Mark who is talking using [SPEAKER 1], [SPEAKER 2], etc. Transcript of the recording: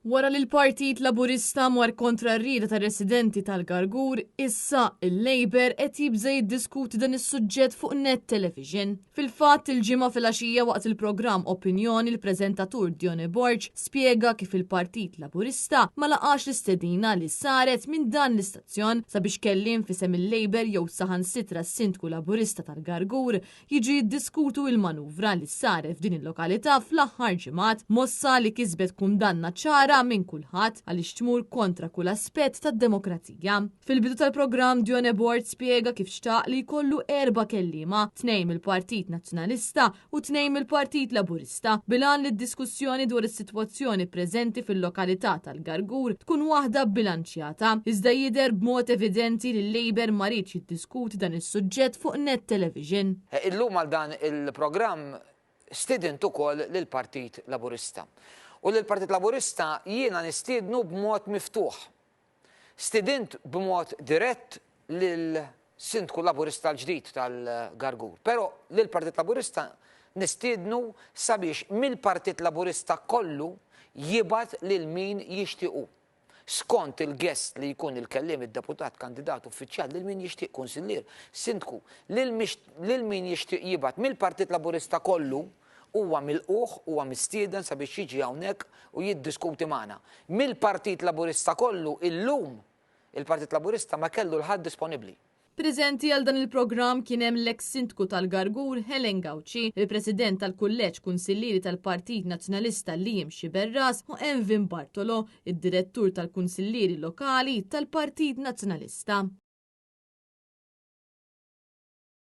[SPEAKER 1] Wara li l-Partit Laburista mar kontra r-rieda tar-residenti tal-Gargur, issa il-Labour qed jibża' jiddiskuti dan is-suġġett fuq Net Television. Fil-fatt, il-Ġimgħa filgħaxija waqt il-programm Opinjoni l-preżentatur Dione Borg spjega kif il-Partit Laburista ma laqax l-istedina li saret minn dan l-istazzjon sabiex kelliem f'isem il-Labour jew saħansitra s-Sindku Laburista tal-Gargur jiġu jiddiskutu il-manuvra li saret f'din il-lokalità fl-aħħar ġimgħat, mossa li kisbet kundanna ċara minn kulħadd għaliex tmur kontra kull aspett tad-demokrazija. Fil-bidu tal-programm Dione Borg spjega kif xtaq li jkollu erba' kelliema, tnejn mill-Partit Nazzjonalista u tnejn mill-Partit Laburista, bil-għan li d-diskussjoni dwar is-sitwazzjoni preżenti fil-lokalità tal-Gargur tkun waħda bbilanċjata. Iżda jidher b'mod evidenti li l-Labour ma riedx jiddiskuti dan is-suġġett fuq Net Television.
[SPEAKER 2] Illum għal dan il-programm stidint ukoll lill-Partit Laburista. U lill-Partit Laburista jiena nistiednu b'mod miftuħ. Stidint b'mod dirett lill-Sindku Laburista l-ġdid tal-Gargur. Però lill-Partit Laburista nistiednu sabiex mill-Partit Laburista kollu jibgħat lil min jixtieq hu. Skont il-guest li jkun il-kelliem, id-deputat, kandidat, uffiċjal, lil min jixtieq, kunsillier, sindku, lil min jixtieq jibgħat mill-Partit Laburista kollu huwa milqugħ, huwa mistieden sabiex jiġi hawnhekk u jiddiskuti magħna. Mill-Partit Laburista kollu illum il-Partit Laburista ma kellu l-ħadd disponibbli.
[SPEAKER 1] Preżenti għal dan il-programm kien hemm l-eks Sindku tal-Gargur Helen Gauci, il-President tal-Kulleġġ Kunsillieri tal-Partit Nazzjonalista Liam Sciberras u Envin Bartolo, id-Direttur tal-Kunsillieri Lokali tal-Partit Nazzjonalista.